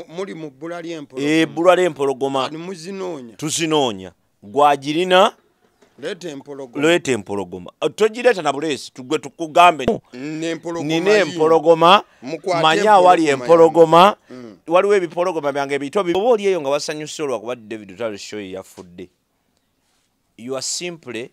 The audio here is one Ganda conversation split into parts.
Muli mu bbula ly'empologoma. Ebbula ly'empologoma. Muzinoonya. Tuzinoonya. Gwagirina, leeta empologoma. Leeta empologoma. Togireeta na buleesi, tugwe tukugambe nina nina empologoma, manye awali empologoma. Waliwo ebipologoma byange bito. Oba oli eyo nga wasanyuse olwakuba David Lutalo show yafudde, you are simply,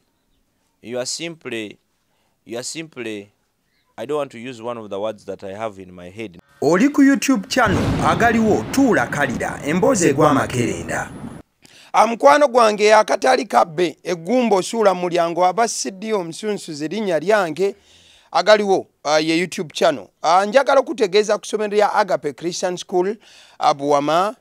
I don't want to use one of the words that I have in my head. Oli ku YouTube channel Agaliwo, tuula kalira emboozi egwa amakerenda. Mukwano gwange akatali kabbe eggumba osuula mu mulyango aba CD omusunsuzi, linnya lyange Agaliwo, ye YouTube channel. Njagala okutegeeza ku ssomero lya Agape Christian School Buwama.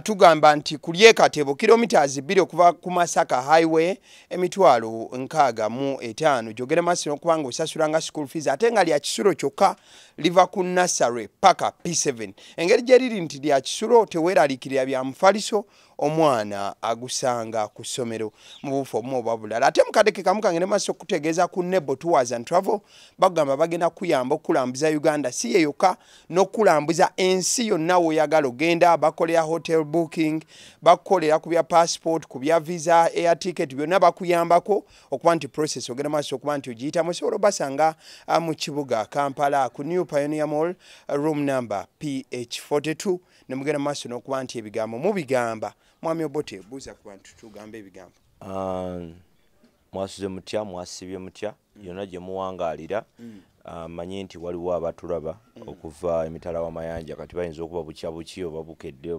Tugamba nti kulyekatebo kilometers 2 okuva ku Masaka Highway, 650,000 gyogere maaso n'okuba nga osasula nga school fees, ate nga lya kisulo kyokka, liva ku nursery paka P7. Engeri gye riri nti lya kisulo, teweeraliikirira bya mufaliso, omwana agusanga ku ssomero mu bufu obumu oba bulala. Ate mukadde kamu kangende maaso okutegeeza ku Nebo Tours and Travel. Bagamba bagenda kuyamba okulambuza Uganda, si ye yokka, n'okulambuza ensi yonna w'oyagala ogenda. Bakolera hotel booking, bakukolera ku bya passport, ku bya visa, air ticket, byonna bakuyambako okuba nti process ogenda maaso okuba nti ogiyitamu. Osobola obasanga mu kibuga Kampala ku New Pioneer Mall, room number PH42, ne mugenda maaso n'okuba nti ebigambo mubigamba. Mwami Obote, buuza ku bantu, tugambe ebigambo. Mwasuze mutya? Mwasibye mutya yonna gye muwangaalira? Manye nti waliwo abatulaba okuva emitala w'amayanja, kati bayinza okuba bukya buki oba bukedde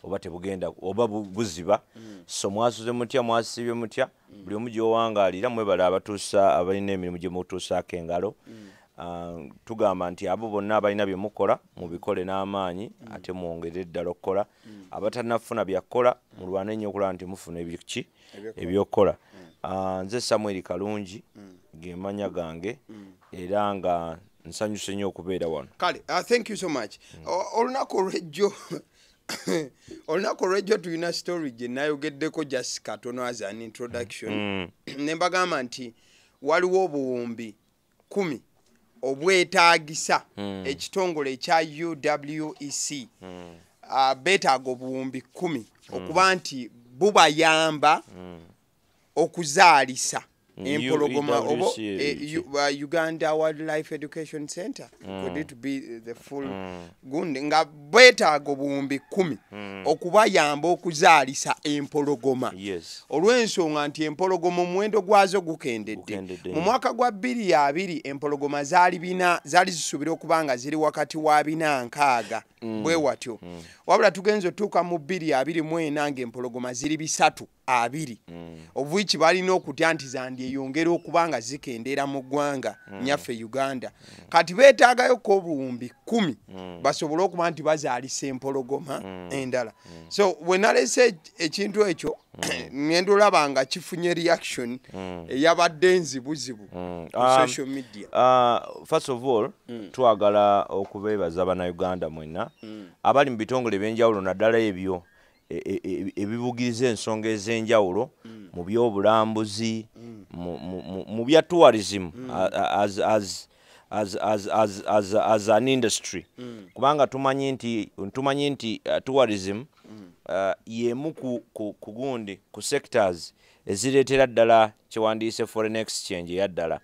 oba tebugenda oba buziba. So mwasuze mutya? Mwasibye mutya buli omu gy'owangaalira? Mwebale abatuusa, abalina emirimu gye mutuusaako engalo. Tugamba nti abo bonna abalina bye mukola, mubikole n'amaanyi, ate mwongere ddala okukola. Abatannafuna byakukola, mulwane nnyo okulaba nti mufuna ebiki ebyokukola. Nze Samuel Kalungi gemanya gange, era nga nsanyuse nnyo okubeera wano. Kale, thank you so much. Olunaku olwejjo tulina story gye nayogeddeko just katono as an introduction, ne mbagamba nti waliwo 10,000 obwetaagisa ekitongole ekya UWEC. Beetaaga 10,000 okuba nti bubayamba okuzaalisa empologoma oba UEWC Uganda Wildlife Education Center, could it be the full gundi, nga beetaaga 10,000 okubayamba okuzaalisa empologoma, olw'ensonga nti empologoma omuwendo gwazo gukendedde. Gukendedde. Mu mwaka gwa 2020 empologoma zaali bina, zaali zisuubira okuba nga ziri wakati wa 460 bwe watyo, wabula tugenza otuuka mu 2024 ng'empologoma ziri 320, obwiki balina okutya nti zandyeyongera okuba nga zikendeera mu ggwanga nyaffe Uganda. Kati beetaagayoko 10,000 basobole okuba nti bazaalisa empologoma endala. So bwe nalese ekintu ekyo, ngenda olaba nga kifunye reaction eyabadde enzibuzibu ku social media. First of all, twagala okubeebaza Bannayuganda mwenna abali mu bitongole ebyenjawulo, naddala ebyo ebibugiriza ensonga ez'enjawulo mu byobulambuzi, mu bya tourism as an industry, kubanga tumanyi nti tourism y'emu ku gundi ku sectors ezireetera ddala kyewandiise foreign exchange eya ddala.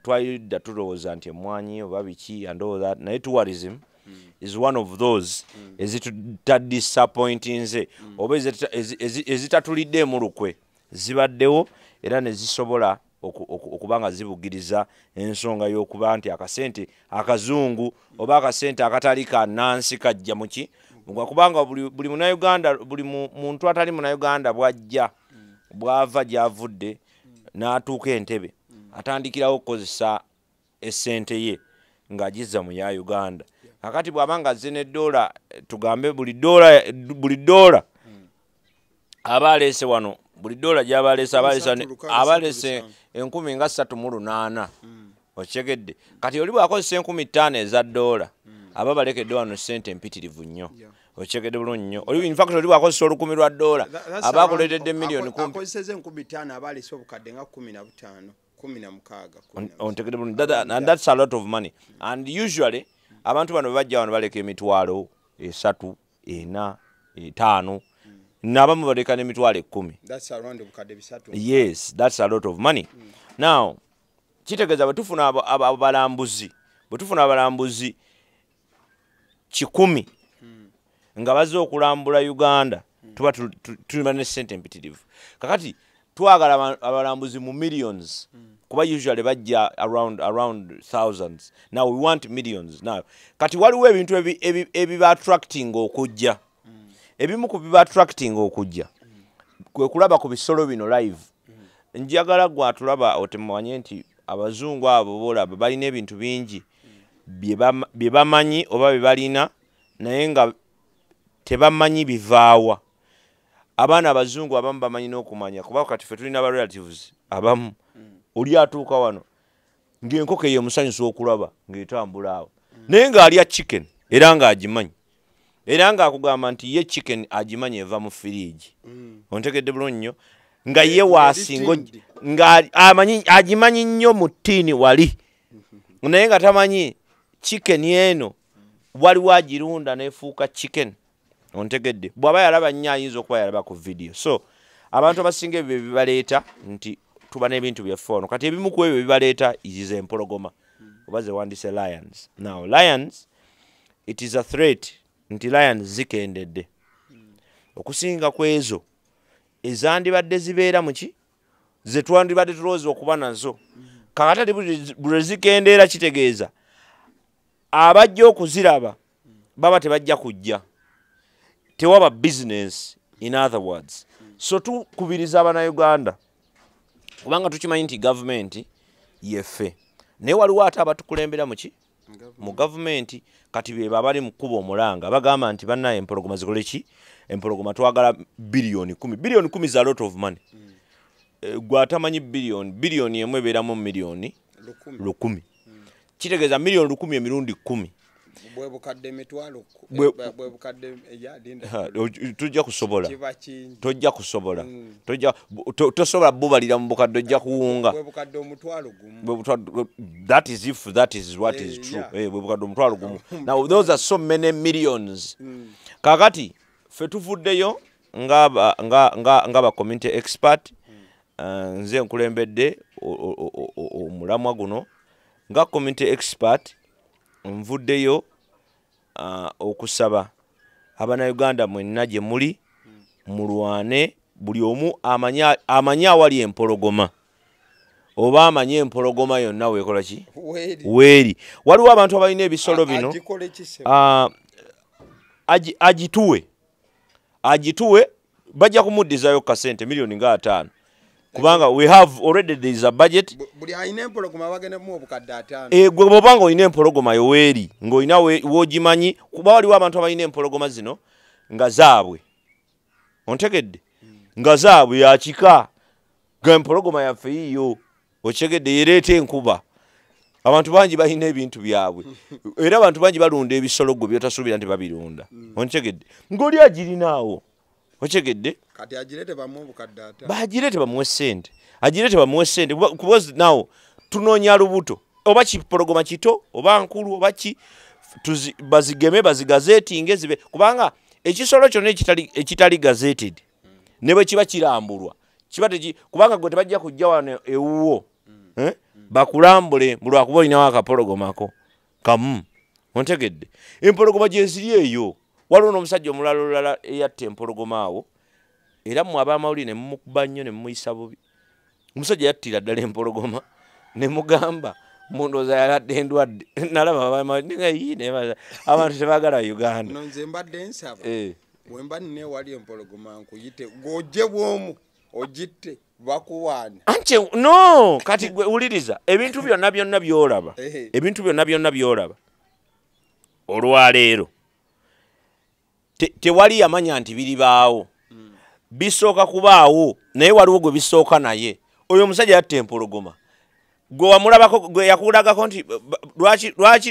Twalidda tulowooza nti emmwanyi oba biki and all that, naye tourism is one of those ezitutadisappointinze oba ezitatuliddeemu lukwe, zibaddewo era ne zisobola okuba nga zibugiriza ensonga y'okuba nti akasente akazungu oba akasente akatali ka nansi kajja muki, kubanga buli Munnayuganda, buli muntu atali Munnayuganda bw'ajja, bw'ava gy'avudde n'atuuka Entebe, atandikirawo okukozesa essente ye ng'agizza mu ya Uganda. Kakati bw'aba nga azze n'eddoola, tugambe buli ddoola aba aleese wano, buli ddoola gy'aba aleese, aba aleese aba aleese 38,000. Okitegedde? Kati oli bw'akozesa 5,000 eza ddoola, aba balekedde wano ssente empitirivu nnyo. Okitegedde bulungi nnyo? Oli, in fact, oli bw'akozesa 1,000 lwa ddoola, aba akuleetedde miliyoni kumpi. Akozeseza 5,000, aba alese obukadde nga 15, 16. Ontegedde bulungi? And that's a lot of money, and usually abantu bano bwe bajja wano baleka emitwalo. 3, 4, 5, n'abamu baleka n'emitwalo 10. That's around obukadde 3. Yes, that's a lot of money. Now kitegeeza bwe tufuna abalambuzi, bwe tufuna abalambuzi 100 nga bazze okulambula Uganda, tuba tulina ne ssente empitirivu. Kakati twagala abalambuzi mu millions, kuba usually bajja around thousands. Now we want millions. Now kati waliwo ebintu ebiba attracting okujja. Ebimu ku biba attracting okujja kwe kulaba ku bisolo bino live. Njagala gwe atulaba otemanye nti abazungu abo boolaba balina ebintu bingi bye bamanyi oba bye balina, naye nga tebamanyi bivaawa. Abaana abazungu abamu bamanyi n'okumanya, kuba kati ffe tulina ba relatives abamu oli atuuka wano ng'enkoko eyo emusanyusa okulaba ng'etambula awo, naye ng'alya chicken era ng'agimanyi, era ng'akugamba nti ye chicken agimanyi eva mu firiigi. Ontegedde bulungi nnyo, nga ye waasinga nga agimanyi nnyo mu ttiini wali, naye nga tamanyi chicken eno waliwo agirunda n'efuuka chicken. Ontegedde, bw'aba yalaba nnyo ayinza okuba yalaba ku video. So abantu abasinga ebyo bibaleeta nti tuba n'ebintu byaffe wano. Kati ebimu ku ebyo bibaleeta izize empologoma oba zewandise lions. Now lions, it is a threat nti lions zikendedde okusinga ku ezo ezandibadde zibeera muki ze twandibadde tulowooza okuba nazo. Kakati buli zikendeera kitegeeza abajja okuziraba baba tebajja kujja, tewaba business in other words. So tukubiriza Abannayuganda, kubanga tukimanyi nti gavumenti yeffe, naye waliwo ate abatukulembera muki mu gavumenti. Kati be bali mu kkuba omulanga bagamba nti bannaye empologoma zikole ki? Empologoma twagala biliyoni 10. Biliyoni 10 is a lot of money. Gwe atamanyi biliyoni emu ebeeramu miliyoni 10. Kitegeeza miliyoni 10 emirundi 10. Tujja kusobola, tojja kusobola, tosobola bubalira mu bukadde, ojja kuwunga. That is if that is what is true. Bwe bukadde 50,000. Now those are so many millions. Kakati ffe tuvuddeyo nga ba community expert, nze nkulembedde omulamwa guno nga community expert. Nvuddeyo okusaba Abannayuganda mwenna gye muli mulwane, buli omu amanye awali empologoma oba amanye empologoma yonna weekola ki weeri. Waliwo abantu abalina ebisolo bino, agituwe bajja kumuddizayo kasente miliyoni nga 5, kubanga we have already there is a budget. Buli alina empologoma bagenda kumuwa obukadde 5. Gwe bw'obanga olina empologoma yo weeri ng'olina w'ogimanyi, kuba waliwo abantu abalina empologoma zino nga zaabwe. Ontegedde, nga zaabwe yakika, nga empologoma yaffe yiyo, okitegedde, yereeta enkuba. Abantu bangi balina ebintu byabwe, era abantu bangi balunda ebisolo gwe byotasuubira nti babirunda. Ontegedde, ng'oli agirinaawo. Okitegedde, kati agirete bamuwe obukadde 5. Bagirete bamuwe ssente, agirete bamuwe ssente, because now tunoonya lubuto oba kipologoma kito oba nkulu oba ki, bazigeme bazigazetinge zibe, kubanga ekisolo kyonna ekitali gazetted ne bwe kiba kirambulwa kiba kubanga gwe tebajja kujja wano ewuwo bakulambule lwakuba olinawo akapologomako kamu. Ontegedde, empologoma gye ziri eyo. Waliwo n'omusajja omulala olulala eyatta empologoma awo, era mmwe ab'amawulire ne mumukuba nnyo ne mumuyisa bubi. Omusajja yattira ddala empologoma ne mugamba mundooza yaladde endwadde. Nalaba abantu tebaagala Uganda. No, nze mbadde nsaba bwe mba nina ewali empologoma nkuyite ng'ojje bw'omu ogitte bakuwaana. Anche no, kati gwe wuliriza ebintu byonna byonna by'olaba, ebintu byonna byonna by'olaba olwaleero tewali yamanya nti biribaawo. Bisooka kubaawo, naye waliwo gwe bisooka naye. Oyo omusajja yatta empologoma, gwe wamulabako, gwe yakulagako nti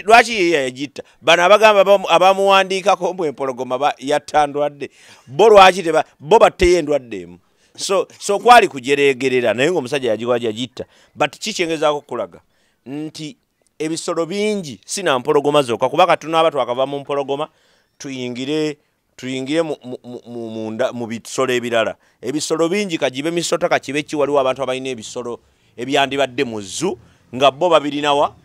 lwaki ye yagitta. Bano abagamba abamuwandiikako mbu empologoma yatta ndwadde, bo lwaki bo batteyo endwadde emu? So kwali kujeregerera, naye ng'omusajja yagitta. But kikyengezaako okulaga nti ebisolo bingi si na mpologoma zokka, kuba kati tunaaba twakava mu mpologoma Tuyingire mu bisolo ebirala. Ebisolo bingi, kagibe misota, kakibe ki, waliwo abantu abalina ebisolo ebyandibadde mu zoo nga bo babirinawa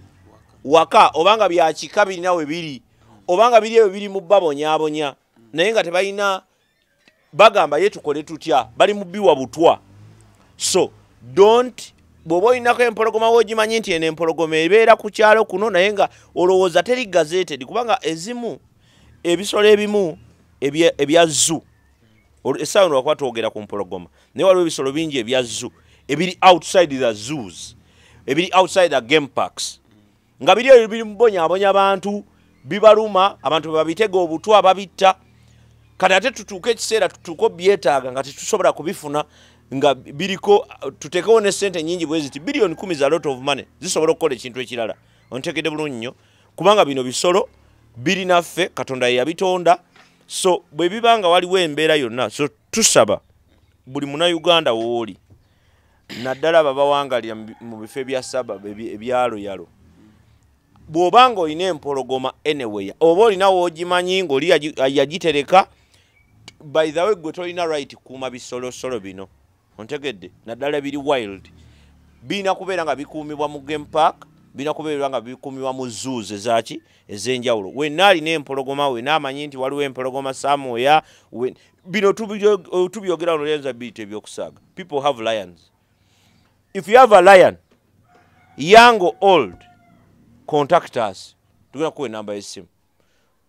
waka, obanga byakika birina we biri, obanga biri ebyo biri mu babonyaabonya, naye nga tebalina, bagamba ye tukole tutya, bali mu biwa butwa. So don't, bw'oba olinako empologoma w'ogimanyi nti eno empologoma ebeera ku kyalo kuno, naye nga olowooza teri gazetted, kubanga ezimu ebisolo ebimu ebya zoo, essaawa eno lwakuba twogera ku mpologoma, naye waliwo ebisolo bingi ebya zoo ebiri outside the zoos, ebiri outside the game parks, nga biri ebyo biri mubonyaabonya bantu, bibaluma, abantu babitega obutwa, babitta. Kati ate tutuuke ekiseera tutuuke obyetaaga nga tetusobola kubifuna, nga biriko tuteekewo ne ssente nnyingi bwe ziti, 10 billion is a lot of money, zisobola okukola ekintu ekirala. Ontegedde bulungi nnyo, kubanga bino bisolo biri naffe, Katonda ye yabitonda. So bwe biba nga waliwo embeera yonna, so tusaba buli Munnayuganda wooli, naddala abo abawangalira mu bifo ebya saba ebyaloyalo, bw'oba nga olina empologoma anywhere, oba olina w'ogimanyi ng'oli yagitereka, by the way, gwe tolina right kukuuma bisolosolo bino, ontegedde, naddala biri wild. Birina kubeera nga bikuumibwa mu game park, birina kubeera nga bikuumibwa mu zoos ezaki ez'enjawulo. Wenna alina empologoma, wenna amanyi nti waliwo empologoma somewhere, bino tubyogera wano, lyenza biyita ebyokusaaga. People have lions. If you have a lion, young or old, contact us. Tugenda kuwa enamba y'essimu,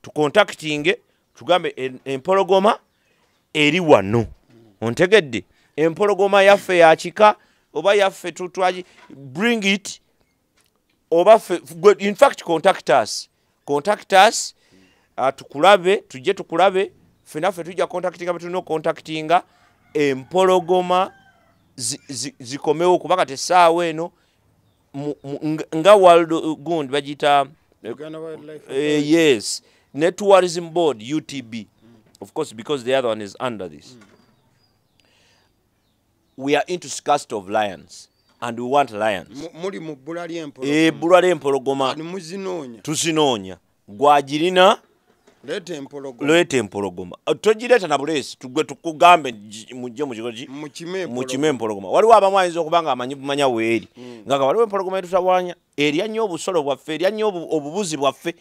tucontactinge, tugambe empologoma eri wano, ontegedde, empologoma yaffe yakika oba yaffe tutwaji, bring it, oba in fact contact us, contact us, tukulabe, tujje tukulabe ffenna. Ffe tujja contactinga betulina okucontactinga, empologoma zikomewo, kuba kati essaawa eno nga world gundi bagiyita Uganda Wildlife yes, ne tourism board, UTB, of course, because the other one is under this. We are into scarcity of lions and we want lions. Muli mu bbula ly'empologoma. Ebbula ly'empologoma. Muzinoonya. Tuzinoonya. Gwagirina, leeta empologoma. Leeta empologoma. Togireeta na buleesi, tugwe tukugambe mujje mu kigo ki mukime. Mukime empologoma. Waliwo abamu ayinza okuba nga amanyi bumanya weeri, nga waliwo empologoma etutawaanya, erya nnyo obusolo bwaffe, erya nnyo obubuzi bwaffe,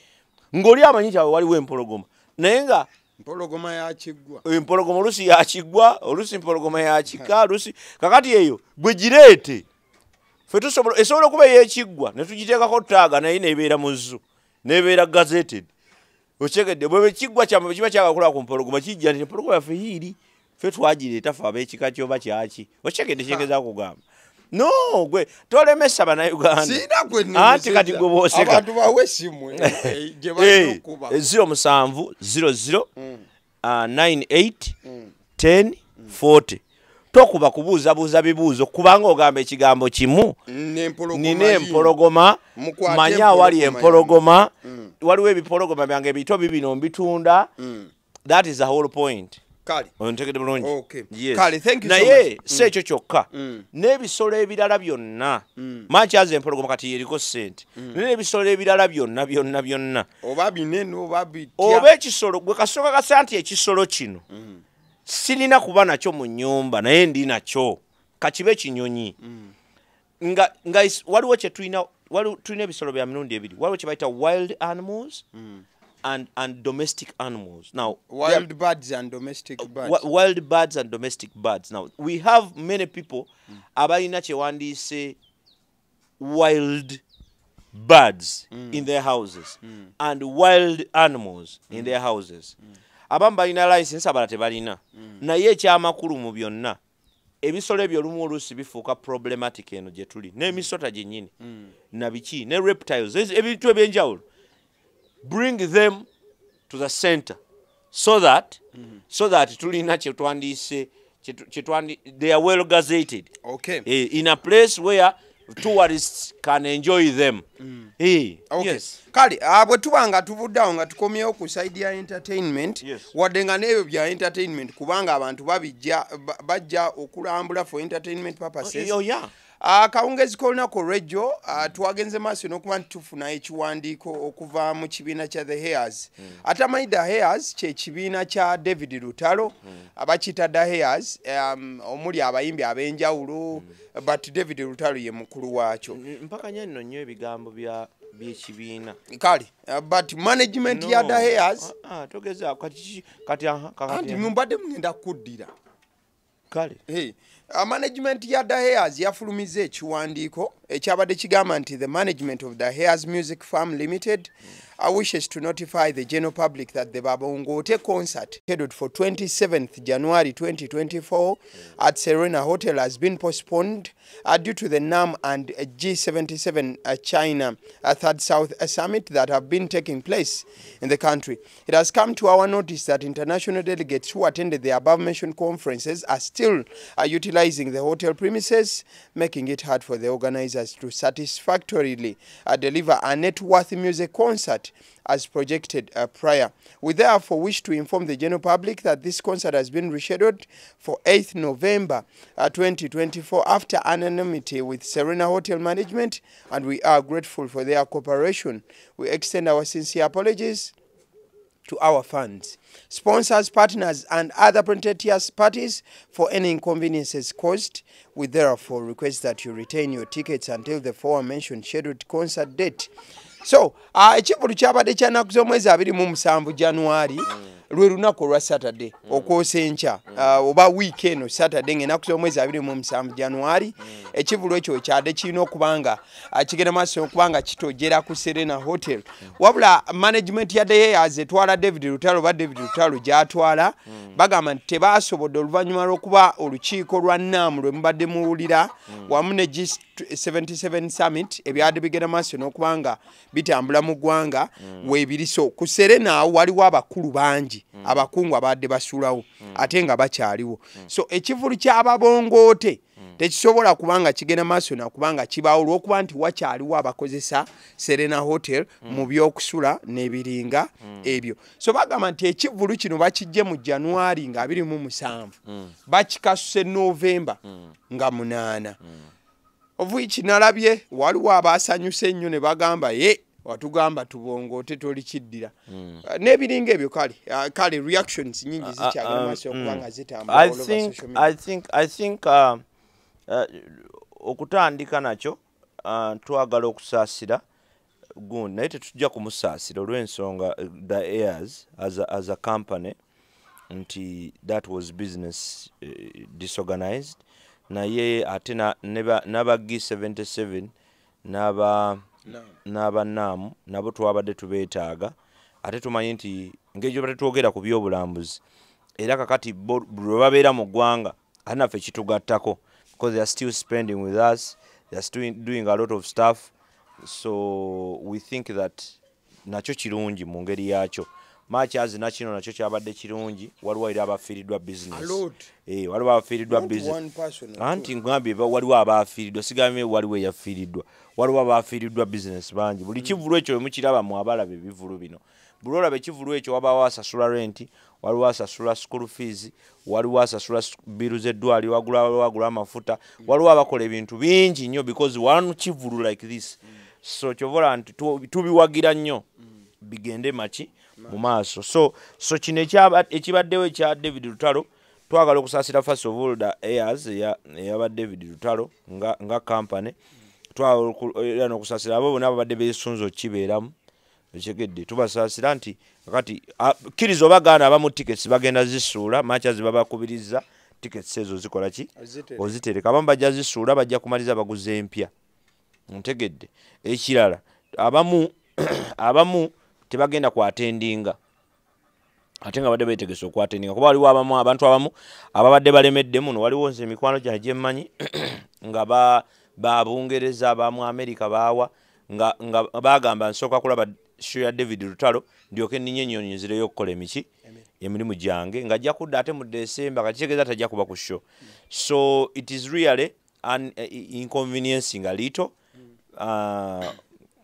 ng'oli amanyi kyawe waliwo empologoma, naye nga empologoma yakiggwa. Empologoma oluusi yakiggwa, oluusi empologoma yakika, oluusi kakati eyo gwe gireete, ffe tusobola, esobola okuba ey'ekiggwa ne tugiteekako tag, naye nebeera mu zoo, nebeera gazetted, okyegedde? Bwe ekiggwa kyammwe bwe kiba kyagala ku mpologoma, kijja nti empologoma yaffe hiiri, ffe twagireeta, ffe ab'ekika kyoba kyaki, okyegedde? Kyengeza kugamba, no gwe tolemesa Bannayuganda. Siina gwe. Anti kati gwe bw'oseka. Abantu bawe essimu gye balina okuba. 07 00 98 10 40. Tokuba kubuuzabuuza bibuuzo, kubanga ogamba ekigambo kimu, n'empologoma. Nina empologoma. Mukwate. Manye awali empologoma. Empologoma, waliwo ebipologoma byange bito bibino mbitunda. That is the whole point. Kale. Ontegedde bulungi? Okay. Yes. Kale, thank you so Naye much. si ekyo kyokka, n'ebisolo ebirala byonna, makyaza empologoma kati yeriko ssente, naye n'ebisolo ebirala byonna byonna byonna, oba binene oba bitya, oba ekisolo gwe kasooka kasa nti ekisolo kino sirina kuba nakyo mu nnyumba, naye ndi nakyo, kakibe kinyonyi, nga waliwo kye tulina, waliwo tulina ebisolo bya mirundi ebiri. Waliwo kye bayita wild animals and domestic animals. Now wild birds and domestic birds. Wild birds and domestic birds. Now we have many people abalina kyewandiise wild birds in their houses and wild animals in their houses. Abamu balina license, abalala tebalina. Naye ekyamakulu mu byonna, ebisolo ebyo olumu oluusi bifuuka problematic eno gye tuli, n'emisota gyennyini na biki ne reptiles, ebintu ebyenjawulo, bring them to the center so that tulina kyetwandiise they are well gazetted in a place where tourists can enjoy them. Okay. Yes. Kale bwe tuba nga tuvudde awo nga tukomyewo ku side ya entertainment, wadde nga n'ebyo bya entertainment, kubanga abantu babijja bajja okulambula for entertainment purposes. Oh, yeah. Akawungezi k'olunaku olw'ejjo twagenze maaso n'okuba nti tufuna ekiwandiiko okuva mu kibiina kya The Heirs. Atamanyi The Heirs kye kibiina kya David Lutalo, abakiyita The Heirs, omuli abayimbi ab'enjawulo, but David Lutalo ye mukulu waakyo. Mpaka nno nnyo ebigambo bya by'ekibiina. Kale, but management ya The Heirs. Togeza kati kati, aha, kakati. Anti mumbadde mugenda kuddira. Kale. Hey, management ya The Heirs yafulumizza ekiwandiiko ekyabadde kigamba nti the management of The Heirs Music Farm Limited wishes to notify the general public that the Babongote concert scheduled for 27th January 2024 at Serena Hotel has been postponed due to the NAM and G77 China Third South Summit that have been taking place in the country. It has come to our notice that international delegates who attended the above mentioned conferences are still utilizing the hotel premises, making it hard for the organizers to satisfactorily deliver a net-worth music concert as projected prior. We therefore wish to inform the general public that this concert has been rescheduled for 8th November 2024 after anonymity with Serena Hotel Management, and we are grateful for their cooperation. We extend our sincere apologies to our fans, sponsors, partners, and other pretentious parties for any inconveniences caused. We therefore request that you retain your tickets until the aforementioned scheduled concert date. So, ekivvulu kyabadde kya nnaku z'omwezi 27 January, lwe lunaku olwa Saturday, okwosa enkya, oba wiiki eno Saturday ng'ennaku z'omwezi 27 January. Ekivvulu ekyo kyadde kirina okuba nga kigenda maaso okuba nga kitojera ku Serena Hotel, wabula management ya The Heirs etwala David Lutalo oba David Lutalo gy'atwala, bagamba nti tebasobodde oluvannyuma lw'okuba olukiiko lwa NAM lwe mubadde muwulira wamu ne G77 Summit ebyadde bigenda maaso n'okuba nga bitambula mu ggwanga weebiri. So ku Serena awo waliwo abakulu bangi, abakungu abadde basulawo ate nga bakyaliwo, so ekivvulu ky'ababongoote tekisobola kubanga kigenda maaso nakubanga kibaawo olw'okuba nti wakyaliwo abakozesa Serena Hotel mu byokusula n'ebiringa ebyo. So bagamba nti ekivvulu kino bakijje mu January nga 27, bakikasuse November nga 8. Ovuiki nalabye waliwo abasanyuse ennyo ne bagamba, ye watugamba tubongoote tolikiddira, n'ebiringa ebyo. Kale, kale reactions nyingi zikyagenda maaso okuba nga zitambula I all over think social media. I think okutandika nakyo, twagala okusaasira gundi, naye tetujja kumusaasira olw'ensonga The Heirs as a company nti that was business disorganized. Naye ate n'aba G77 n'aba n'aba NAM nabo twabadde tubeetaaga, ate tumanyi nti engeri gye tetwogera ku byobulambuzi era kakati bo lwe babeera mu ggwanga ate naffe kitugattako because they are still spending with us, they are still doing a lot of stuff. So we think that nakyo kirungi mu ngeri yakyo much as nakino nakyo kyabadde kirungi. Waliwo era abafiiriddwa business. A lot. Eh, waliwo abafiiriddwa Not business. one person or two. Anti ngambye waliwo abafiiriddwa, sigambye waliwo eyafiiriddwa, waliwo abafiiriddwa business bangi. Buli kivulu ekyo bwe mukiraba, mu abalaba ebivulu bino, buli olaba ekivulu ekyo wabaawo asasula renti, waliwo asasula school fees, waliwo asasula bill z'eddwaliro, wagula amafuta, waliwo abakola ebintu bingi nnyo because one kivulu like this. So kyova olaba nti tubiwagira nnyo bigende maki mu maaso. So kino ekibaddewo ekya David Lutalo, twagala okusaasira first of all The Heirs eyaba David Lutalo nga company. Twagala era n'okusaasira abo bonna ababadde beesunze okukibeeramu. Ekyegedde tubasaasira nti kati kkiriza oba gaana, abamu tickets bagenda zisuula machazi, babakubiriza tickets ezo zikola ki? Ozitereka. Ozitereka. Abamu bajja zisuula, bajja kumaliza baguze empya. Ntegedde ekirala, abamu tebagenda kwattendinga ate nga badde beetegese okwattendinga, kuba waliwo abamu, abantu abamu ababadde balemedde muno. Waliwo nze emikwano gyange gyemmanyi nga ba Bungereza, ba mu America, baawa nga bagamba nsooka kulaba show ya David Lutalo ndyoke nninye ennyonyi nzireyo okukola emiki emirimu gyange, nga ajja kudda ate mu December, kakitegeeza tajja kuba ku show. So it is really an inconveniencing a little,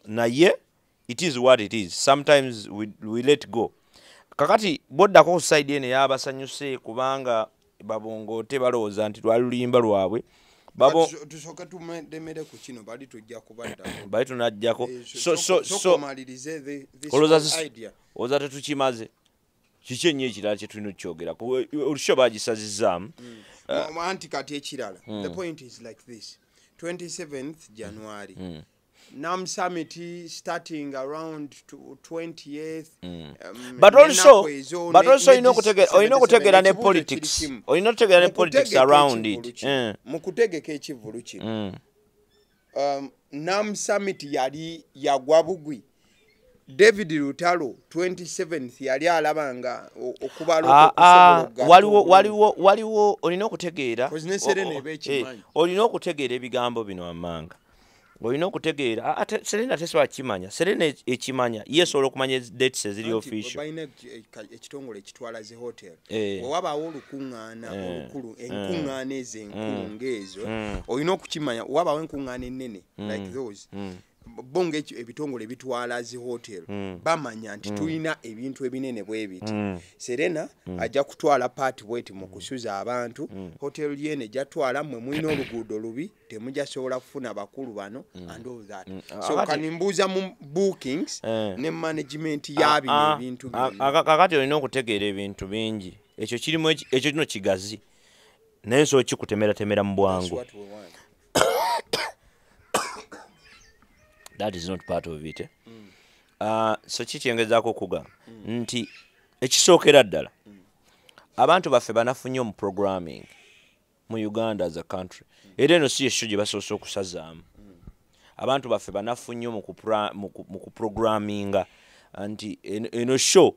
naye it is what it is. Sometimes we let go. Kakati boddako ku side eno ey'abasanyuse kubanga babongoote balowooza nti lwali luyimba lwabwe. Babo Tusooke tumedemere ku kino, bali tujja kubaddako. Bali tunajjako. Eh, So so so omalirize this olowooza whole idea. Olowooza tetukimaze? Kiki ennyo ekirala kye tulina okukyogerako? Olusho bagisazizaamu. Anti kati ekirala, the point is like this: 27th January, NAM summit starting around 20th, But also n'ennaku ezo, but also ne olina this olina 77, okutegeera ne ekibuuzo politics. kiri kimu. Olina okutegeera ne Mu politics kutegeka around ekivvulu it. kino, mu kutegeka ekivvulu kino, NAM summit yali yagwa bugwi. David Lutalo 27th yali alaba nga okubala Ah, okusobola ah, okugatta waliwo obulungi. Waliwo olina okutegeera 'Cause ne Serena eba ekimanyi. Olina okutegeera ebigambo bino wammanga, olina okutegeera. Ah, ate Serena tesobola kukimanya. Serena ekimanya ye esobola okumanya dates eziri Anti official. balina ekitongole ekitwala zi hotel. Bwe wabaawo olukuŋŋaana olukulu, enkuŋŋaana ezo enkulu ng'ezo, olina okukimanya, wabaawo enkuŋŋaana ennene like those, bo ebitongole ebitwala zi hotel bamanya nti tulina ebintu ebinene bwe biti. Serena ajja kutwala part bweti mu kusuza abantu, hotel yene ejja twala, mmwe mulina oluguudo lubi, temujja sobola kufuna bakulu bano and all that. So kani mbuuza mu bookings ne management ya bino ebintu byonna. Kakati olina okutegeera ebintu bingi. Ekyo kirimu ekyo kino kigazi, naye nsobola kikutemeratemera mu That's bwangu. what we want. That is not part of it, eh? So kikyengezaako okugamba nti ekisookera ddala, abantu baffe banafu nnyo mu programming mu Uganda as a country. Era eno si ye show gye basoose okusazaamu. Abantu baffe banafu nnyo mu kuprogramminga, nti eno show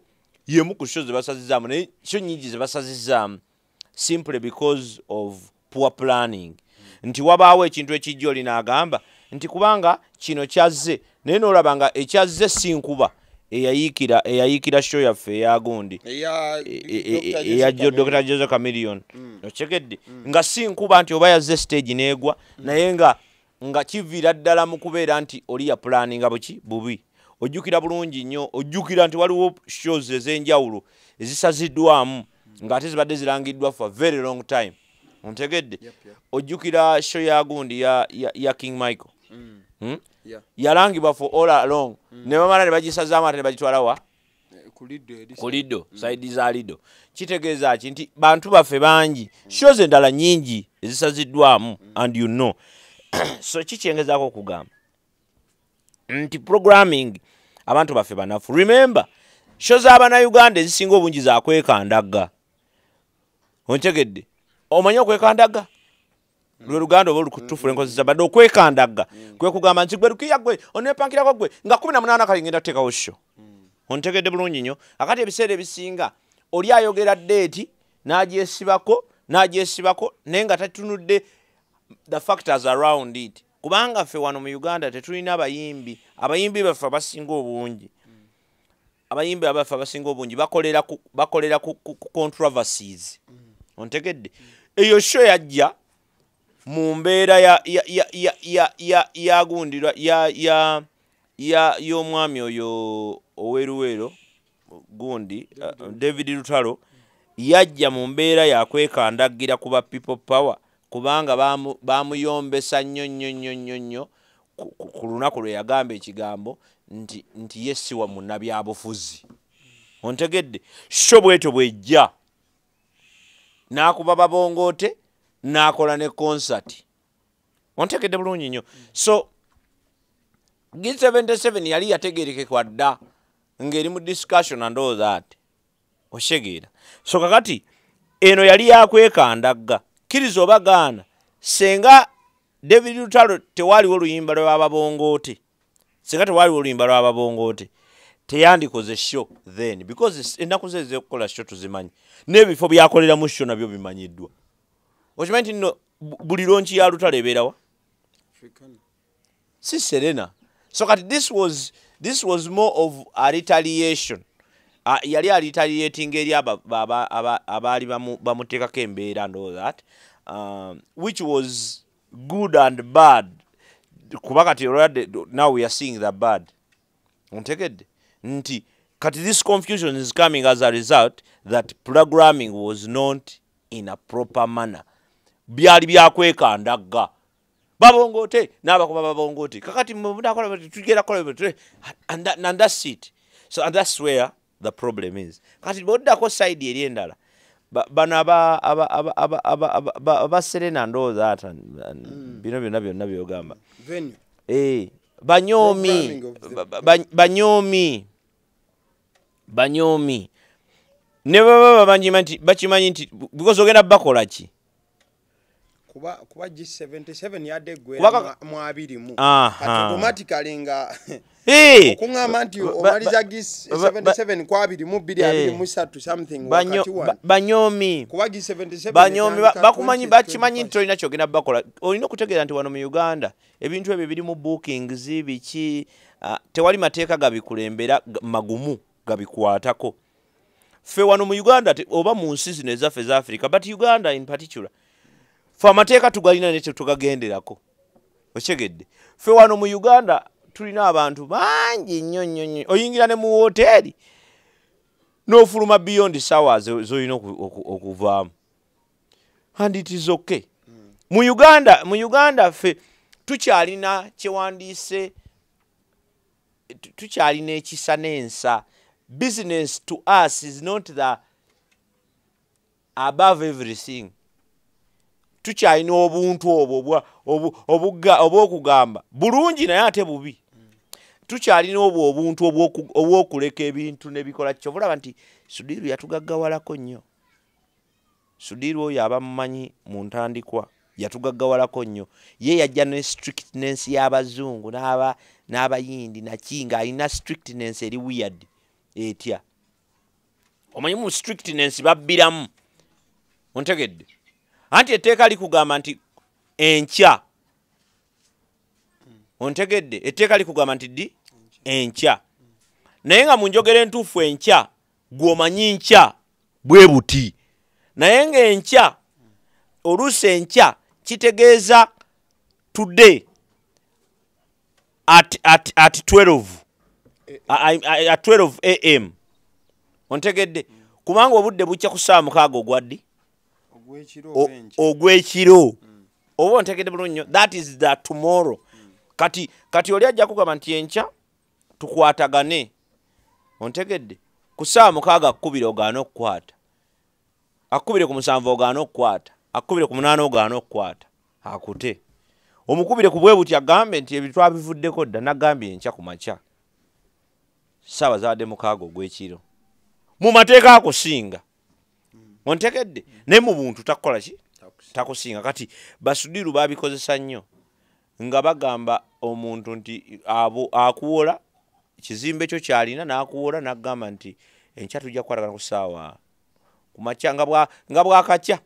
yemu ku show ze basazizaamu, naye show nyingi ze basazizaamu simply because of poor planning, nti wabaawo ekintu ekijja, oli n'agamba nti kubanga kino kyazze, naye n'olaba nga ekyazze si nkuba eyayiikira show yaffe eyagundi eya eya Dr. Jose Chameleone. Okitegedde nga si nkuba nti oba yazze stage n'egwa, naye nga kiviira ddala mu kubeera nti oli ya planninga buki bubi. Ojjukira bulungi nnyo, ojjukira nti waliwo shows ez'enjawulo ezisaziddwamu ng'ate zibadde zirangiddwa for a very long time. Ontegedde? Yep. Ojjukira show ya gundi ya King Michael? Hmm? Yeah. Yalangibwa for all along, ne bamala ne bagisazaamu ate ne bagitwala wa? Ku Lido eri. Ku Lido, side za Lido. Kitegeeza ki? Nti bantu baffe bangi, shows endala nyingi ezisaziddwamu and so kikyengezaako okugamba nti programming, abantu baffe banafu. Remember, show z'abannayuganda ezisinga obungi zakwekandagga. Ontegedde? Omanyi okwekandagga lwe luganda oba olukutufu lwenkozesa badde? Okwekandagga kwe kugamba nti gwe lukiya, gwe onepankirako gwe nga 18 kali ngenda kuteekawo show. Ontegedde bulungi nnyo? Akati ebiseera ebisinga oli ayogera date n'agyesibako naye nga tatunudde the factors around it, kubanga ffe wano mu Uganda tetulina abayimbi. Abayimbi baffe abasinga obungi, abayimbi abaffe abasinga obungi bakolera ku controversies. Ontegedde? Eyo show yajja mu mbeera ya gundi ya y'omwami oyo oweruweero gundi, David Lutalo. Yajja mu mbeera yakwekandagira kuba People Power, kubanga bamuyombesa nnyo nnyo nnyo nnyo nnyo ku lunaku lwe yagamba ekigambo nti ye si wa munnabyabufuzi. Ontegedde? Show bwetyo bwejja n'akuba babongoote n'akola ne concert. Ontegedde bulungi nnyo? So G77 yali yategerekekwa dda ng'eri mu discussion and all that. Oshegeera? So kakati eno yali yakwekandagga, kkiriza oba gaana. Senga David Lutalo tewaliwo oluyimba lw'ababongoote, senga tewaliwo oluyimba lw'ababongoote, teyandikoze show then, because ennaku ze ez'okukola show tuzimanyi, n'ebifo byakoleramu show nabyo bimanyiddwa. Okimanyi nti nno buli launch ya Lutalo ebeerawa? Africana. Si Serena. So kati this was more of a retaliation. Yali a retaliating eri abaali bamuteekako embeera and all that, which was good and bad, kuba kati olwadde now we are seeing the bad. Ontegedde nti kati this confusion is coming as a result that programming was not in a proper manner. Byali byakwekandagga, babongote n'abakuba babongote. Kakati munakola tugenda kola, and that's it. So, and that's where the problem is. Kati boddako side eri endala, bano aba Serena ndowooza ata bino byonna byonna byogamba. Venue. Banyomi. Programming of the- Banyomi, banyomi ne baba bamanyi nti bakimanyi nti because ogenda bakola ki? Kuba G77 yadde Kuba eggwera mu 20. Kati automatically nga okuŋŋamba nti omaliza G77 ku 22, 23 something wakati wano. Banyomi. Kuba G77 Banyomi etandika bakumanyi. 20, Bakimanyi nti 21. tolina kyogenda bakola. Olina okutegeera nti wano mu Uganda ebintu ebyo biri mu bookings biki, tewali mateeka gabikulembera magumu gabikwatako. Ffe wano mu Uganda oba mu nsi zino ezaffe eza Africa, but Uganda in particular, ffe amateeka tugalina naye tetugagenderako. Okyegedde? Ffe wano mu Uganda tulina abantu bangi nnyo nnyo nnyo. Oyingira ne mu woteeri n'ofuluma beyond sawa z'olina okuvaamu, and it is okay. Mu Uganda ffe tukyalina kyewandiise, tukyalina ekisa n'ensa. Business to us is not the above everything. Tukyalina obuntu obwo obwokugamba bulungi naye ate bubi. Tukyalina obwo obuntu obw'okuleka ebintu nebikola. Kyova olaba nti Sudiru yatugaggawalako nnyo. Sudiru oyo aba mumanyi mu ntandikwa yatugaggawalako nnyo. Ye yajja ne strictness y'abazungu n'abayindi naki, ng'alina strictness eri weird etya. Omanyi mu strictness babbiramu, ontegedde? Anti etteeka likugamba nti enkya, ontegedde? Etteeka likugamba nti ddi? Enkya. Naye nga mu njogera entuufu enkya gw'omanyi nkya bwe buti, naye ng'enkya oluusi enkya kitegeeza today at 12, at 12 am, ontegedde? Kubanga obudde bukya ku ssaawa 6 ogwaddi? Ogw'ekiro oba enkya. Ogw'ekiro, oba ontegedde bulungi nnyo? That is the tomorrow. Kati oli ajja kugamba nti enkya tukwatagane, ontegedde, ku ssaawa 6, akkubire ogaane okukwata, akkubire ku 7 ogaane okukwata, akkubire ku 8 ogaane okukwata, akute omukubire ku bwe buti agambe nti ebyo twabivuddeko dda, nagambye enkya ku makya ssaawa zaadde 6 ogw'ekiro. Mu mateeka akusinga, ontegedde? Naye mu buntu takukola ki? Takusinga. Kati basudiru babikozesa nnyo nga bagamba omuntu nti abo akuwola kizimbe kyo kyalina n'akuwola n'agamba nti enkya tujja kukwatagana ku ssaawa ku makya nga bwakakya,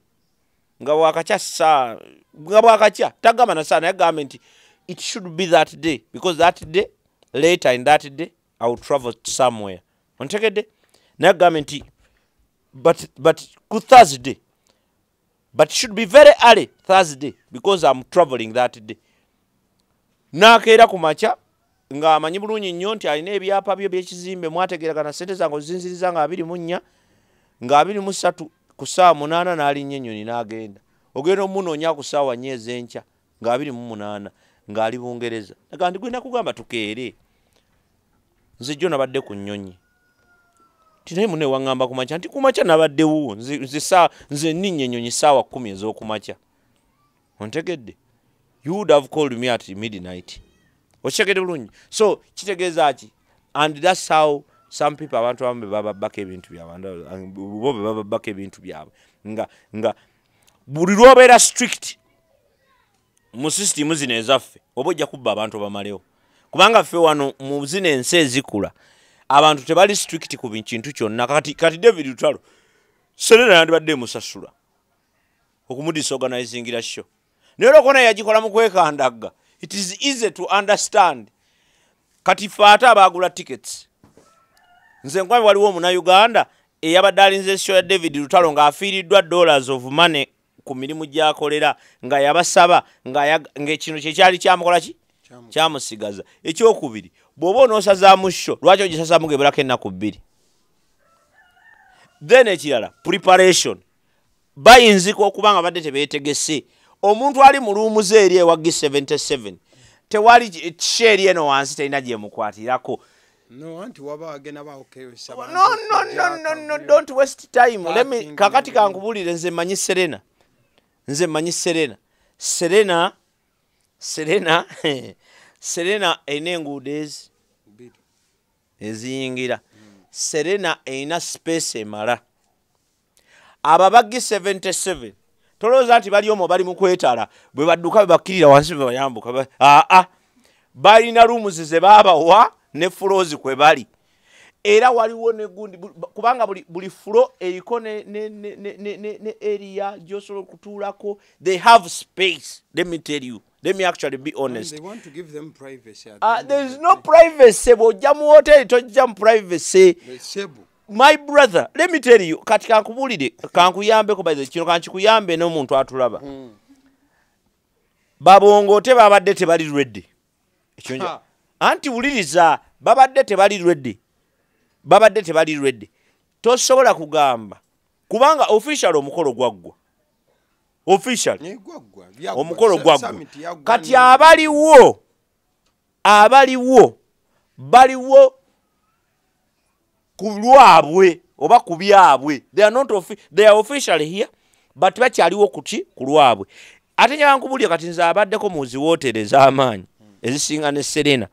nga bwakakya saa, nga bwakakya tagamba na saa, naye agambe nti it should be that day because that day, later in that day, I will travel somewhere, ontegedde? Naye agambe nti but ku Thursday, but it should be very early Thursday because I'm traveling that day. N'akeera ku makya ng'amanyi bulungi nnyo nti alina ebyapa byo by'ekizimbe, mwategeeragana, sente zange ozinziriza nga 24, nga 23 ku ssaawa 8 n'alinnya ennyonyi n'agenda. Ogenda omunoonya ku ssaawa 4 ez'enkya nga 28 ng'ali Bungereza. Aga nti gwe nakugamba tukeere, nze jjo nabadde ku nnyonyi. Ti naye munne waŋŋamba ku makya, nti ku makya nabaddewo nze nninnya ennyonyi ssaawa 10 ez'okumakya, ontegedde? You would have called me at midnight. Okitegedde bulungi? So kitegeeza ki? And that's how some people, abantu abamu be bababbako ebintu byabwe, bo be bababbako ebintu byabwe nga buli lw'obeera strict mu sisitimu zino ezaffe oba ojja kubba abantu obamalewo, kubanga ffe wano mu zino ensi ezikula abantu tebali strict ku kintu kyonna. Kati David Lutalo, Serena yandibadde emusasula okumudisorganizingira show, naye olwokona yagikola mu kwekandagga, it is easy to understand. Kati fe ate abaagula tickets, nze nkwami waliwo omunauganda eyabadde alinze show ya David Lutalo ng'afiiriddwa dollars of money ku mirimu gy'akolera, nga yabasaba ng'ekino kyekyali kyamukola ki, kyamusigaza. Ekyokubiri, bw'oba onoosazaamu show, lwaki ogisasaamu ng'ebulako ennaku 2? Then ekirala, preparation. Bayinzika okuba nga badde tebeetegese. Omuntu ali mu room ze eri ewa G77, tewali show eri eno wansi terina gyemukwatirako. No, anti waba agenda bawo chaos. No, don't waste time. Let me, kakati kankubulire, nze mmanyi Serena. Nze mmanyi Serena. Serena erina enguudo ezi eziyingira. Serena erina space emala. Aba ba G77 tolowooza nti bali omwo bali mu kwetala, bwe badduka bwe bakkirira wansi bwe bayambuka. Aa, balina rooms ze baabawa ne floors kwe bali. Era waliwo ne gundi, kubanga buli floor eriko ne area gy'osobola okutuulako. They have space. Let me tell you, let me actually be honest. And they want to give them privacy at the end There of is the no day. privacy. Bw'ojja mu hoteli tojja mu privacy. The Sebu. My brother, let me tell you, kati kankubulire, kankuyambeko, by the way, kino kankikuyambe n'omuntu atulaba. Babongote babadde tebali ready. Ekyo Ha. Anti wuliriza, babadde tebali ready. Babadde tebali ready. Tosobola kugamba kubanga official omukolo gwaggwa. Official. Ne gwaggwa, byaggwa. Omukolo gwaggwa. Summit yaggwa. Kati abaliwo baliwo ku lwabwe oba ku byabwe. They are not they are officially here, but bakyaliwo kuki ku lwabwe. Ate njagala nkubulire, kati nze abaddeko mu zi wooteri ez'amaanyi ezisinga ne Serena,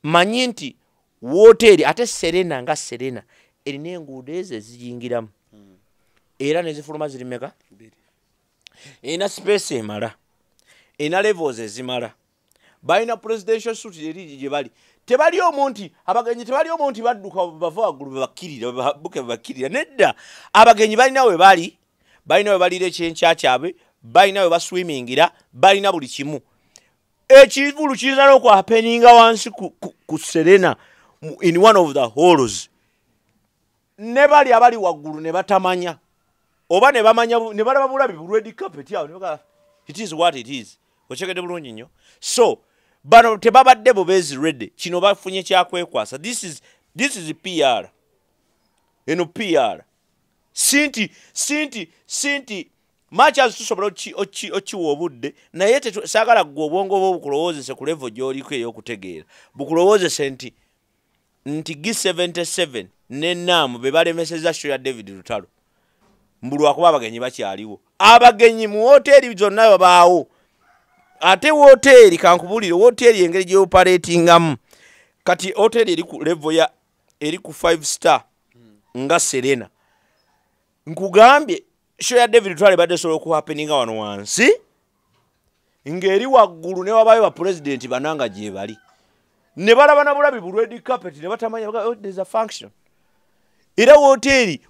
manyi nti wooteri ate Serena nga Serena erina enguudo ezo eziyingiramu era nezifuluma ziri meka? Bbiri. Erina space emala, erina levels ezimala, balina presidential suite eri gye bali. Tebali omwo nti abagenyi, tebali omwo nti badduka bava waggulu bebakkirira, babuke bebakkirira. Nedda, abagenyi balina we bali, balina we baliira ekyenkya kyabwe, balina we baswimingira, balina buli kimu. Ekivulu kiyinza n'okuhappeninga wansi ku Serena in one of the halls, ne bali abali waggulu ne batamanya oba ne bamanya ne balaba bulabi bu red carpet awo ne bagamba it is what it is. Okyegedde bulungi nnyo. So bano tebabadde bubeezi ready. Kino bafunye kyakwekwasa. This is PR. Eno PR sinti much as tusobola okiwa obudde, naye saagala ggwe obwongo bwo bukulowoozese ku level gy'oliko ey'okutegeera, bukulowoozese nti G77 ne NAM be balemesezza show ya David Lutalo mbu lwakuba abagenyi bakyaliwo. Abagenyi mu woteeri zonna babaawo. Ate woteeri, kankubuulire, woteeri engeri gy'operatingamu kati, woteeri eri ku level ya eri ku 5 star nga Serena, nkugambye show ya David Lutalo ebadde esobola okuhappeninga wano wansi ng'eri waggulu ne wabayo bapulezidenti bananga gye bali ne balaba na bulabi bu red carpet ne batamanya, baga, oh, there's a function. Era woteeri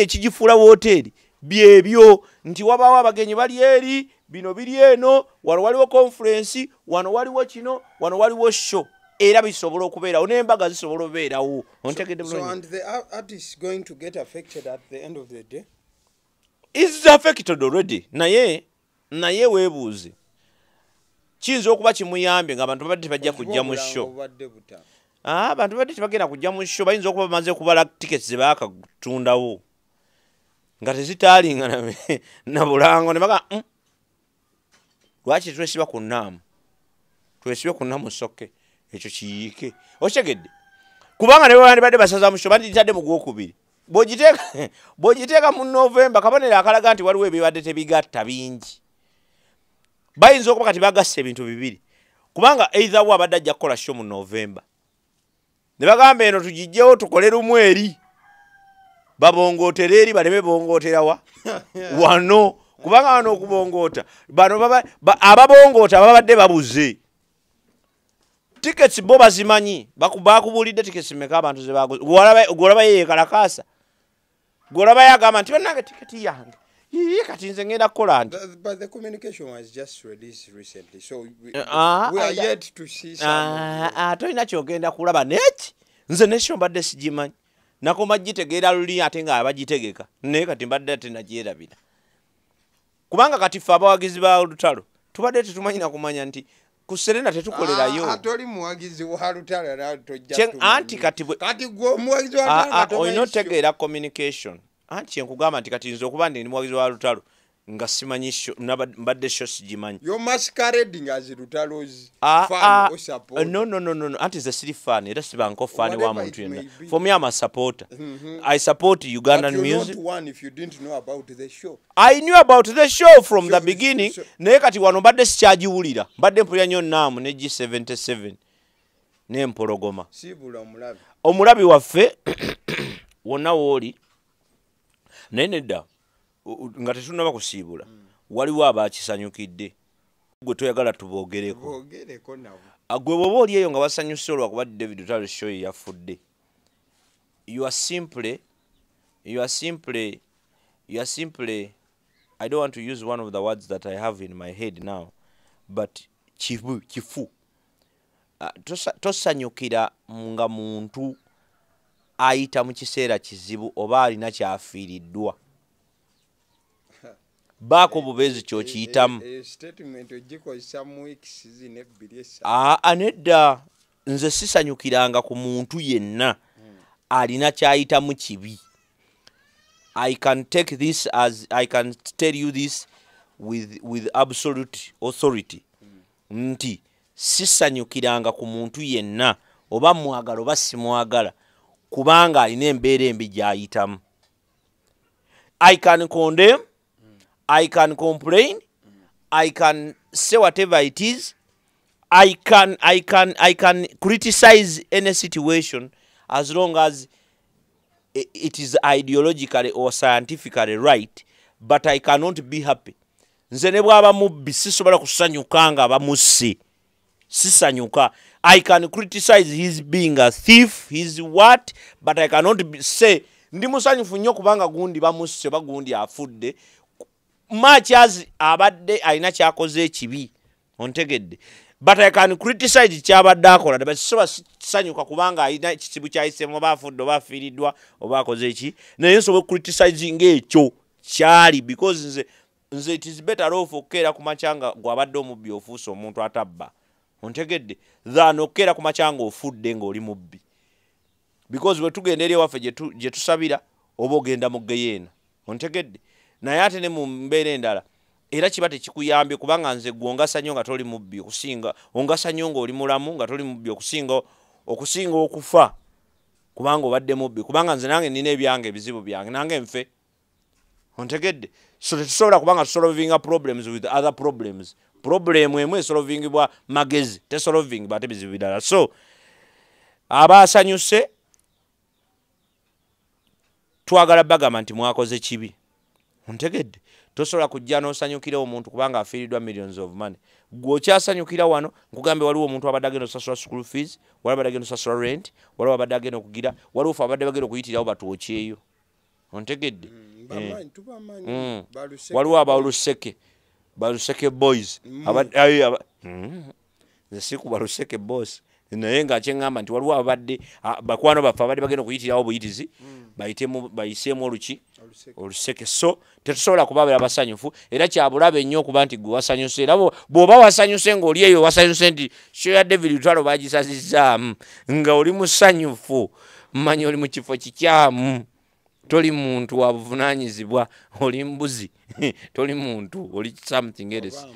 ekigifuula woteeri byebyo nti wabaawo abagenyi bali eri, bino biri eno, wano waliwo conference, wano waliwo kino, wano waliwo show, era bisobola okubeerawo n'embaga zisobola obeerawo. Ontegedde So bulungi? and the artist is going to get affected at the end of the day. Is affected already. Naye weebuuze, kiyinza okuba kimuyambye ng'abantu babadde tebajja kujja mu Obulango show. bubadde buta. Ah, abantu babadde tebagenda kujja mu show, bayinza okuba bamaze kubala tickets ze baakatundawo nga tezitaalinga na bulango ne baga, lwaki twesiba ku naamu, twesibe ku naamu sokke ekyo kiyiike." Okitegedde? Kubanga ne bandibadde basaza mu show, banditadde mu gwokubiri. Bw'ogiteeka mu Novemba, kabonero akalaga nti waliwo ebibadde tebigatta bingi. Bayinza okuba kati bagasse ebintu bibiri, kubanga either wo abadde ajja kukola show mu Novemba ne bagamba eno tugijjewo tukole lumu eri babongootere eri, baleme bongooterawa wano, kubanga wano okubongoota bano ababongoota babadde babuze. Tickets bo bazimanyi, bakubuulidde tickets meka abantu ze baguze. Gw'olabayo yeekalakaasa, gw'olabayo agamba nti bannange tiketi yange. Ii, kati nze ngenda kukola nti But the communication was just released recently, so we are yet to see some of Tolina kyogenda kulaba neki. Nze ne show mbadde sigimanyi, nakoma gitegeera luli ate nga bagitegeka, naye kati mbadde ate nagyerabira, kubanga kati ffe abawagizi ba Lutalo tubadde tetumanyi nakumanya nti ku Serena tetukolerayo. Ah, toli muwagizi wa Lutalo era tojja tumanya. Anti kati Kati gwe omuwagizi wa Lutalo Ah, nga tomanyi olina otegeera communication. Anti kyenkugamba nti kati nze okuba ndi muwagizi wa Lutalo Nga simanyi mbadde show sigimanyi. You're masquerading as Lutalo's fan or supporter. No. Anti ze siri fan, era sibanko fan wa muntu yenna. For me, I'm a supporter. I support Ugandan but music. Not one if you didn't know about the show. I knew about the show from the beginning. Naye kati wano mbadde sikyagiwulira. Mbadde mpulira nnyo Naamu ne G77 n'empologoma. Sibula omulabi. Omulabi waffe wonna wooli naye nedda nga tetunnaba kusiibula. Waliwo abakisanyukidde gwe toyagala tuboogereko. Gwe bw'oba oli eyo nga wasanyuse olwakuba David Lutalo show ye yafudde, you are simply I don't want to use one of the words that I have in my head now, but kifu. Tosanyukira nga muntu ayita mu kiseera kizibu oba alina kyafiiriddwa. Baako bubeezi ky'okiyitamu. Nedda nze sisanyukiranga ku muntu yenna alina kyayitamu kibi. I can take this as I can tell you this with absolute authority. Nti sisanyukiranga ku muntu yenna oba mwagala oba simwagala kubanga alina embeera embi gy'ayitamu. I can condemn, I can complain, I can say whatever it is, I can criticize any situation as long as it is ideologically or scientifically right, but I cannot be happy. Nze ne bw'aba mubbi sisobola kusanyuka nga bamusse. Sisanyuka. I can criticize his being a thief, his what, but I cannot say ndi musanyufu nnyo kubanga gundi bamusse oba gundi afudde. Much as abadde alina kyakoze ekibi, ontegedde, but I can criticize kyabadde akola, but sisobola sanyuka kubanga alina ekizibu kyayisemu oba afudde oba afiiriddwa oba akoze eki, naye nsobola criticizing ekyo kyali because nze it is better off okukeera ku makya nga gwabadde omubbi ofuuse omuntu atabba, ontegedde, than okukeera ku makya nga ofudde ng'oli mubbi, because bwe tugenda eri ewaffe gye tusabira oba ogenda mu geyeena, ontegedde. Naye ate ne mu mbeera endala era kiba tekikuyambye kubanga nze gwe ongasa nnyo nga toli mubbi okusinga ongasa nnyo ng'oli mulamu nga toli mubbi okusinga okufa kubanga obadde mubbi, kubanga nze nange nina ebyange ebizibu byange nange nfe, ontegedde. So tetusobola kubanga tusolvinga problems with other problems. Problem emu esolvingibwa magezi, tesolvingibwa ate bizibu birala. So abasanyuse twagala bagamba nti mwakoze kibi, ontegedde. Tosobola kujja n'osanyukira omuntu kubanga afiiriddwa millions of money. Gwe okyasanyukira wano, nkugambe waliwo omuntu abadde agenda okusasula school fees, waliwo abadde agenda okusasula rent, waliwo abadde agenda okugira, waliwo ffe abadde bagenda okuyitirawo batwokyeyo, ontegedde. Waliwo abaluseke, baluseke boys, nze si ku baluseke boss, naye nga kyeŋŋamba nti waliwo abadde bakwano baffe abadde bagenda okuyitirawo buyitizi bayiseemu oluki oluseke. So tetusobola kubabeera basanyufu, era kyabulabe nnyo okuba nti gwe wasanyuse. Era bw'oba wasanyuse ng'oli eyo wasanyuse nti show ya David Lutalo bagisazizzaamu nga oli musanyufu, mmanyi oli mu kifo kikyamu, toli muntu wa buvunaanyizibwa, oli mbuzi, toli muntu, oli something else.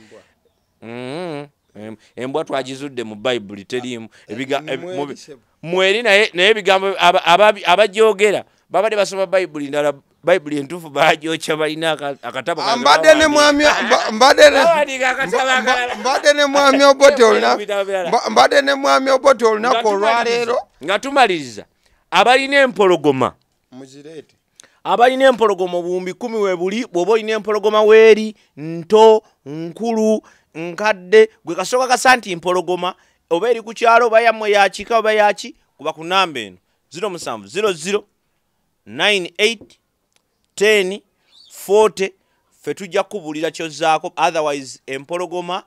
Embwa twagizudde mu Bayibuli teriimu mweri, naye ebigambo abagyogera babadde basoma Bayibuli ndala, Bayibuli entuufu bagyokya, balina akatabo. Mbadde ne mwami Obote olunaku olwaleero. Nga tumaliriza, abalina empologoma muzireete, abalina empologoma obuwumbi 10 we buli. Bw'oba olina empologoma weeri nto nkulu nkadde, gwe kasooka kasa nti mpologoma oba eri ku kyalo oba yammwe yakika oba yaki, kuba ku namba eno 07 00 98 10 40, ffe tujja kubuulira kyozzaako. Otherwise empologoma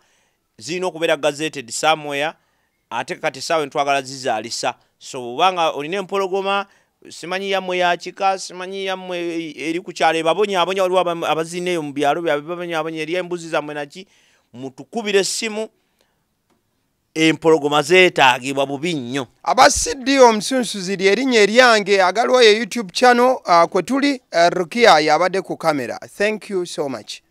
zirina okubeera gazetted somewhere, ate kati essaawa ntwagala zizaalisa. So bw'obanga olina empologoma simanyi yammwe yakika, simanyi yammwe eri ku kyalo ebabonyaabonya, waliwo abazina eyo mu byalo byabwe babonyaabonya eri embuzi zammwe naki, mutukubire essimu. Empologoma zeetaagibwa bubi nnyo. Aba CD omusunsuzi lyerinnya eryange agaliwo ye YouTube channel kwe tuli. Rukia yabadde ku kamera. Thank you so much.